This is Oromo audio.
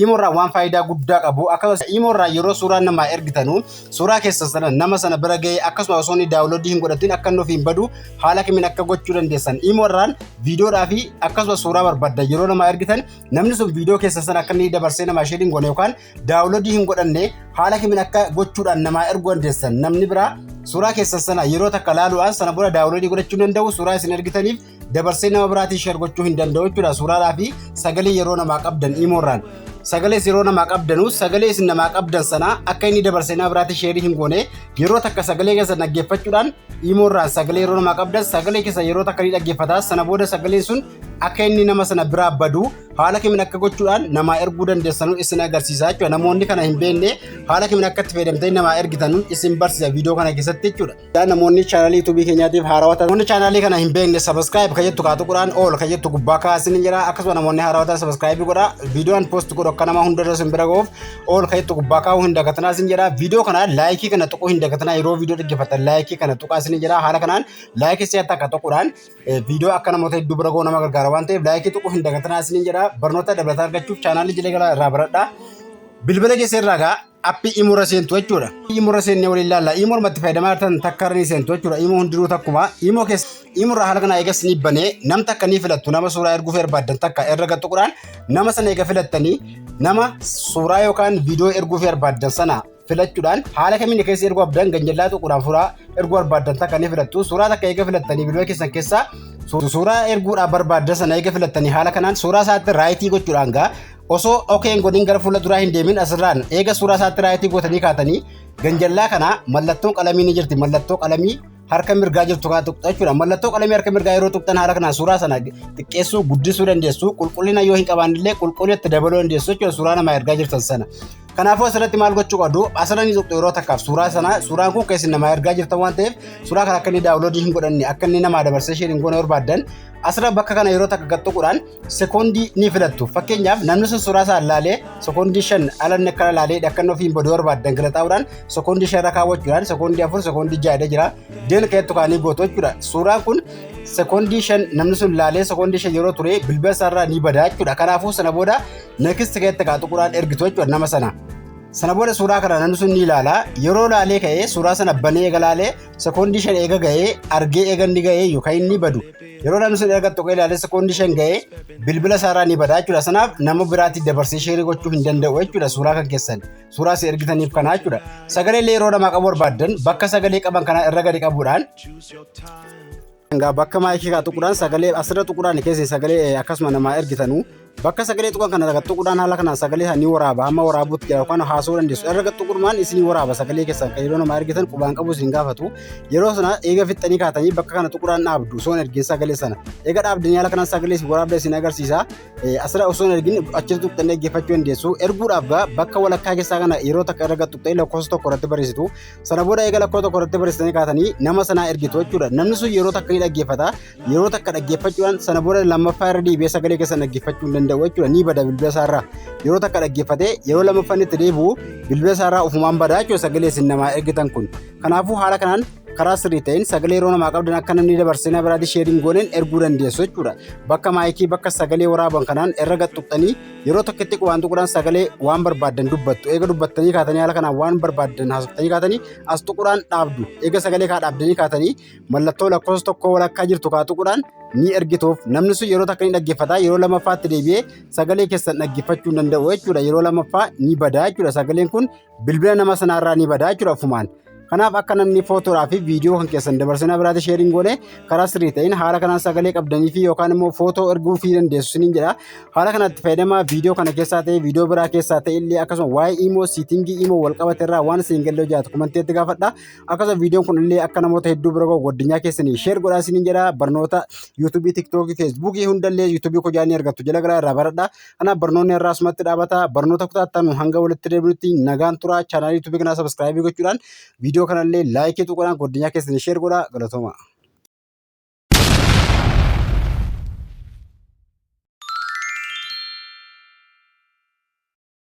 Imoorraa waan faayidaa guddaa qabu. Akkasumas imoorraa yeroo suuraa namaa ergitanu suuraa keessan sana nama sana bira ga'ee akkasuma osoo inni download hin godhatin akka inni ofiin badu haala kamiin akka gochuu dandeessan. Imoorraan viidiyoodhaa fi akkasuma suuraa barbaaddan yeroo namaa ergitan namni sun viidiyoo keessan sana akka inni dabarsee namaa share hin goone yookaan download hin godhanne haala kamiin akka gochuudhaan namaa erguu dandeessan. Namni biraa suuraa keessan sana yeroo takka laaluudhaan sana booda download godhachuu hin danda'u, suuraa isin ergitaniif dabarsee nama biraatiin share gochuu hin danda'u jechuudha. Suuraadhaa fi sagalee yeroo namaa qabdan imoorraan. Sagalee yeroo namaa qabdanu sagalee isin namaa qabdan sana akka inni dabarsee nama biraatiin share hin goone yeroo takka sagalee keessan dhaggeeffachuudhaan imoorraan sagalee yeroo namaa qabdan sagalee keessan yeroo takka ni dhaggeeffata. Sana booda sagaleen sun akka inni nama sana biraa badu haala kamiin akka gochuudhaan namaa erguu dandeessanu isin agarsiisa jechuudha. Namoonni kana hin beekne haala kamiin akka itti fayyadamtanii namaa ergitanu isin barsiisa viidiyoo kana keessatti jechuudha. Namoonni chaanalii yuutuubii keenyaatiif haarawaa ta'an, namoonni chaanalii kana hin beekne, subscribe kan jettu kaa tuquudhaan all kan jettu gubbaa kaasin jira. Akkasuma namoonni haarawaa ta'an subscribe godha. Viidiyoon post godhu akka nama hunda irra isin bira ga'uuf all kan jettu gubbaa kaa'uu hin dagatinaa isin jedha. Viidiyoo kana like kana tuquu hin dagatinaa. Yeroo viidiyoo dhaggeeffatan like kana tuqaa isin jedha. Haala kanaan like si'a takka tuquudhaan viidiyoo akka namoota hedduu bira ga'u nama gargaara waan ta'eef like tuquu hin dagatinaa isin jedha. Barnoota dabalataa argachuuf chaanaalii jala galaa irraa baradhaa. Bilbila keessa irraa gaa app Imoorra seentu jechuudha. Imoorra seennee waliin ilaalla. Imoorra itti fayyadamaa jirtan takka irra ni seentu jechuudha. Imoo hundinuu takkuma. Imoo keessa Imoorraa haala kanaa eegas ni banee nam takka ni filattu. Nama suuraa erguuf barbaaddan takka irra gad tuquudhaan nama sana eega filattanii nama suuraa yookaan viidiyoo erguuf barbaaddan sana filachuudhaan haala kamiin keessa erguu abdan ganjallaa tuquudhaan suuraa erguu barbaaddan takka ni filattu. Suuraa takka eega filattanii bilbila keessan keessaa suuraa erguudhaaf barbaaddan sana eega filattanii haala kanaan suuraa isaatti right gochuudhaan gaa osoo okay hin godhin gara fuula duraa hin deemin asirraan eega suuraa isaatti right gootanii kaatanii ganjallaa kana mallattoon qalamii ni jirti. Mallattoo qalamii harka mirgaa jirtu kana tuqxa jechuudha. Mallattoo qalamii harka mirgaa yeroo tuqxan haala kanaan suuraa sana xiqqeessuu, guddisuu dandeessu. Qulqullina yoo hin qabaanne illee qulqullina itti dabaluu dandeessu jechuudha suuraa namaa ergaa jirtan sana. Kanaafuu asirratti maal gochuu qabdu? Asirra ni tuqxu yeroo takkaaf suuraa sana. Suuraan kun keessi namaa ergaa jirtan waan ta'eef suuraa kana akka inni download hin godhanne, akka inni namaa dabarsee share hin goone barbaaddan asirra bakka kana yeroo takka gad tuquudhaan sekoondii ni filattu. Fakkeenyaaf, namni sun suuraa isaa ilaalee sekoondii 5 ala inni akkana ilaalee akka inni ofiin baduu barbaaddan galataa'uudhaan sekoondii 5 irra kaawwachuudhaan sekoondii 4, sekoondii 6 jira. Done keettu kaanii gootu jechuudha. Suuraan kun sekoondii 5 namni sun ilaalee sekoondii 5 yeroo ture bilbila isaarraa ni bada jechuudha. Kanaafuu sana booda next keetti kaa tuquudhaan ergitu jechuudha nama sana. Sana booda suuraa kana namni sun ni ilaala. Yeroo ilaalee ka'ee suuraa sana banee eega ilaalee sekoondii 5 eega ga'ee argee eega inni ga'ee yookaan inni badu. Yeroo namni sun erga tuqee ilaalee sekoondii 5 ga'ee bilbila isaarraa ni bada jechuudha. Sanaaf nama biraatti dabarsee share gochuu hin danda'u jechuudha suuraa kan keessan. Suuraa si ergitaniif kana jechuudha. Sagalee illee yeroo namaa qabu barbaaddan bakka sagalee qaban kana irra gadi qabuudhaan bakka mic kaa tuquudhaan sagalee asirra tuquudhaan keessa sagalee akkasuma namaa ergitanu bakka sagalee tuqan kana tuquudhaan haala kanaan sagalee ni waraaba. Hamma waraabuutti jira yookaan haasa'uu dandeessu. Irra tuquudhaan isinii waraaba sagalee keessan kan yeroo namaa ergitan qubaan qabu isin gaafatu. Yeroo sana eega fixxanii kaatanii bakka kana tuquudhaan dhaabdu osoo hin ergin sagalee sana. Eega dhaabdanii haala kanaan sagalee isin waraabda isin agarsiisa. Asirra osoo hin ergin achitti tuqxanii dhaggeeffachuu dandeessu. Erguudhaaf gaa bakka walakkaa keessaa kana yeroo takka irra tuqxanii lakkoofsa tokko irratti barreessitu. Sana booda eega lakkoofsa tokko irratti barreessitanii kaatanii nama sanaa ergitu jechuudha. Namni sun yeroo takka ni dhaggeeffata. Yeroo takka dhaggeeffachuudhaan sana booda lammaffaa irra deebi'ee sagalee keessan dhaggeeffachuu hin danda'u jechuudha. Ni bada bilbila isaarraa. Yeroo takka dhaggeeffatee yeroo lammaffaan itti deebi'u bilbila isaarraa ofumaan bada jechuudha sagalee isin namaa ergitan kun. Kanaafuu haala kanaan karaa sirrii ta'een sagalee yeroo namaa qabdan akka namni dabarsee nama biraatti share hin gooneen erguu dandeessu jechuudha. Bakka mic, bakka sagalee waraaban kanaan irra gad tuqxanii yeroo tokkotti qubaan tuquudhaan sagalee waan barbaaddan dubbattu. Eega dubbattanii kaatanii haala kanaan waan barbaaddan haasoftanii kaatanii as tuquudhaan dhaabdu. Eega sagalee kaa dhaabdanii kaatanii mallattoo lakkoofsa tokko walakkaa jirtu kaa tuquudhaan ni ergituuf. Namni sun yeroo takka ni dhaggeeffata. Yeroo lammaffaatti deebi'ee sagalee keessan dhaggeeffachuu hin danda'u jechuudha. Yeroo lammaffaa ni badaa jechuudha. Sagaleen kun bilbila nama sanaarraa ni badaa jechuudha ofumaan. Kanaaf akka namni footoodhaa fi viidiyoo kan keessan dabarsee nama biraatti share hin goone karaa sirrii ta'een haala kanaan sagalee qabdanii fi yookaan immoo footoo erguu fi dandeessu isiniin jedha. Haala kanatti fayyadamaa. Viidiyoo kana keessaa ta'e, viidiyoo biraa keessaa ta'e illee, akkasuma waa'ee Imoo, setting Imoo wal qabate irraa waan isin galle jiraatu commentiitti gaafadha. Akkasuma viidiyoon kun illee akka namoota hedduu bira gahu addunyaa keessanii share godhaa isiniin jedha. Barnoota yuutuubii, tiktookii, feesbuukii hundallee yuutuubii kojaa ni argattu, jala galaa irraa baradha. Kanaaf barnoonni irraa asumatti dhaabata. Barnoota kutaattan hanga walitti deebinutti nagaan tura. Chaanaalii yuutuubii kanaa subscribe gochuudhaan, viidiyoo kanallee like tuquudhaan addunyaa keessanii share godhaa. Galatooma.